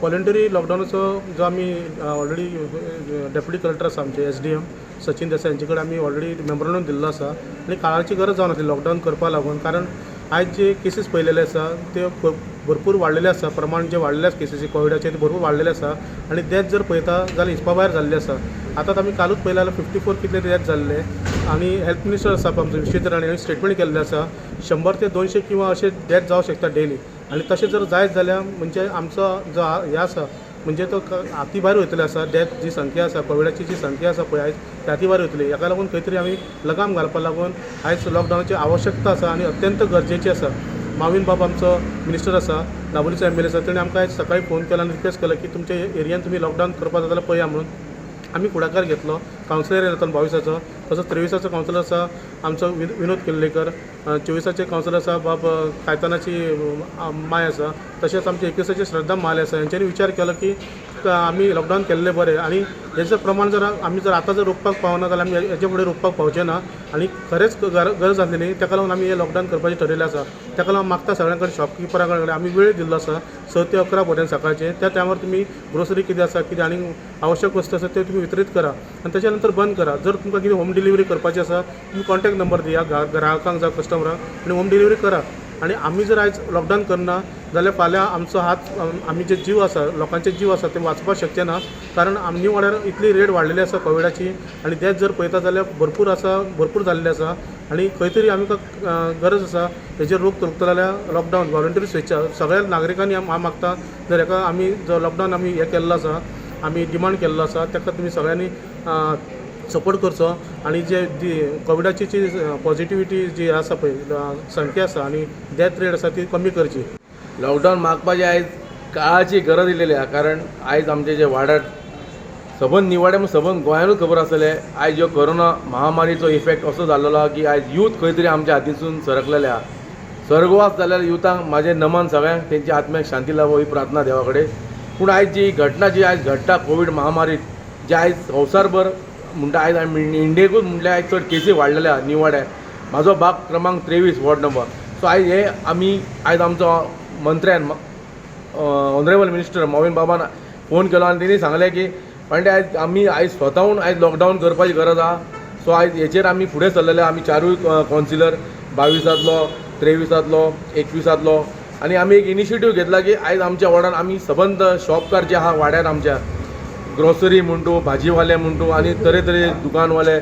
Voluntary लॉकडावनाचो जो आमी already deputy collector आसा आमचे, एसडीएम सचिन देसाय, हांचे कडेन आमी ऑलरेडी मेमोरंडम दिल्लो आसा आनी काळाची गरज जावन आसली लॉकडावन करपा लागून, कारण आयज जे केसीस पळयलेले आसा ते भरपूर वाडलेले आसा. प्रमाण जे वाडलेले आसा केसीसी कोविडाचे, ते भरपूर वाडलेले आसा आनी डेथ जर पळयता जाल्यार हिसपा भायर जाल्ले आसा. आतां आमी कालूच पळयलें जाल्यार 54 कितले डेथ जाल्ले आनी हेल्थ मिनिस्टर आसा आमचो विश्वजीत राणे हांणी स्टेटमेंट केल्लें आसा, 100 ते 200 किंवा अशे डेथ जावंक शकता डेली. आनी तशें जर जायत जाल्यार म्हणजे आमचो जो हें आसा, म्हणजे तो हाती भायर वयतले आसा. डेथ जी संख्या आसा, कोविडाची जी संख्या आसा पळय आयज, ती हाती भायर वयतली. हाका लागून खंय तरी आमी लगाम घालपा लागून आयज लॉकडावनाची आवश्यकता आसा आनी अत्यंत गरजेची आसा. माविन बाब आमचो मिनिस्टर आसा, दाबोलीचो एमएलए आसा, तेणी आमकां आयज सकाळी फोन केला आनी रिक्वेस्ट केलो की तुमच्या एरियान तुमी लॉकडावन करपा जाता जाल्यार पळया म्हणून. आमी फुडाकार घेतलो. कावन्सिलर येता 22आचो, तसोच 23आचो कावन्सिलर आसा आमचो विनोद किर्लेकर, 24आचे कावन्सिलर आसा बाब कायतानाची माय आसा, तशेंच आमचे 21आचे श्रद्धा म्हाले आसा. हेंच्यांनी विचार केलो की आमी लॉकडावन केल्लें बरें आनी हेजो प्रमाण जर आमी जर आतां जर रोखपाक पावना जाल्यार आमी हेजे फुडें रोखपाक पावचे ना आनी खरेंच गरज आसलेली, ताका लागून आमी हें लॉकडावन करपाचें ठरयलें आसा. ताका लागून मागता सगळ्यां कडेन, शॉपकिपरा कडेन आमी वेळ दिल्लो आसा 6 ते 11 पर्यंत सकाळचे. त्या टायमार तुमी ग्रोसरी कितें आसा, कितें आनी आवश्यक वस्तू आसा, त्यो तुमी वितरीत करा आनी ताच्या नंतर बंद करा. जर तुमकां कितें होम डिलिव्हरी करपाची आसा, तुमी कॉन्टॅक्ट नंबर दिया ग्राहकांक जावं कस्टमरांक आनी होम डिलिव्हरी करा. आनी आमी जर आयज लॉकडावन करना जाल्यार फाल्यां आमचो हात, आमी जे जीव आसा, लोकांचे जीव आसा, ते वाचपाक शकचे ना, कारण आमनी वाड्यार इतली रेट वाडलेली आसा कोविडाची आनी डेथ जर पळयता जाल्यार भरपूर आसा, भरपूर जाल्ले आसा. आनी खंय तरी आमकां गरज आसा हेजेर रोख रोखतलो जाल्यार लॉकडावन व्हॉलंटरी, स्वेच्छा सगळ्या नागरिकांनी हांव मागता, जर हेका आमी जो लॉकडावन आमी हें केल्लो आसा, आमी डिमांड केल्लो आसा, ताका तुमी सगळ्यांनी सपोर्ट करचो आनी जे जी कोविडाची जी पॉझिटिविटी जी आसा पळय, संख्या आसा आनी डेथ रेट आसा, ती कमी करची. लॉकडावन मागपाची आयज काळाची गरज येयलेली आहा, कारण आयज आमचे जे वाड्यार, सबंद निवाडे म्हूण सबंद गोंयानूच खबर आसतलें, आयज ह्यो कोरोना महामारीचो इफेक्ट असो जाल्लो आहा की आयज यूथ खंय तरी आमच्या हातीसून सरकलेले आहा. स्वर्गवास जाल्ल्या युथांक म्हाजें नमन सगळ्यांक, तेंच्या आत्म्याक शांती लाभो ही प्रार्थना देवा कडेन. पूण आयज जी घटना जी आयज घडटा कोवीड महामारीत, जे आयज संवसारभर म्हणटा, आयज आमी इंडियेकूच म्हणल्यार आयज चड केसी वाडलेले आहा निवाड्यार. म्हाजो भाग क्रमांक 23, वॉर्ड नंबर. सो आयज हे आमी आयज आमचो मंत्र्यान, ऑनरेबल मिनिस्टर मॉविन बाबान फोन केलो आनी तेणी सांगलें की पांडे, आयज आमी आयज स्वताहून आयज लॉकडावन करपाची गरज आहा. सो आयज हेचेर आमी फुडें सरलेले. आमी चारूय कावन्सिलर, 22आंतलो, 23आंतलो, 21आंतलो, आनी आमी एक इनिशिएटीव घेतला की आयज आमच्या वॉर्डान आमी सबंद शॉपकार जे आहा वाड्यार आमच्या, ग्रोसरी म्हण तूं, भाजीवाले म्हण तूं आनी तरेतरे दुकानवाले,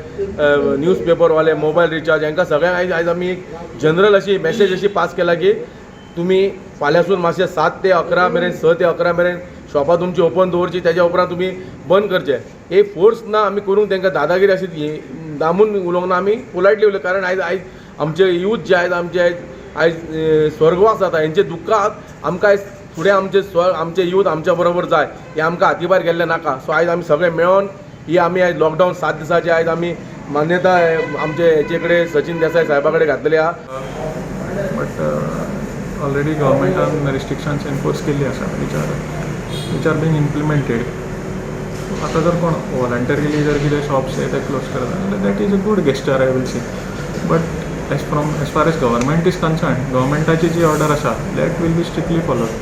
न्यूज पेपरवाले, मोबायल रिचार्ज, हांकां सगळ्यांक आयज आयज आमी एक जनरल अशी मॅसेज अशी पास केला की तुमी फाल्यांसून मातशें 7 ते 11 मेरेन, 6 ते 11 मेरेन शॉपां तुमची ओपन दवरची, तेज्या उपरांत तुमी बंद करचे. एक फोर्स ना आमी करूंक, तांकां दादागिरी अशी ही दामून उलोवंक ना, आमी पोलायटली उलयता, कारण आयज आयज आमचे यूथ जे आयज आमचे आयज आयज स्वर्गवास जाता, हेंचे दुख्खाक आमकां आयज फुडें आमचे स्व आमचे यूथ आमच्या बरोबर जाय, हे आमकां हाती भायर गेल्ले नाका. सो आयज आमी सगळे मेळोन ही आमी आयज लॉकडावन 7 दिसाचे आयज आमी मान्यताय आमचे हेचे कडेन, सचिन देसाय साहेबा कडेन घातलेली आहा. बट ऑलरेडी गव्हर्मेंटान रिस्ट्रिक्शन्स एनफोर्स केल्ली आसा, which are being implemented. आतां जर कोण वॉलंटरीली जर कितें शॉप्स ते क्लोज करता जाल्यार that is a good gesture, I will say, but as far as government is concerned, गव्हर्मेंटाची ji order आसा, that will be strictly followed.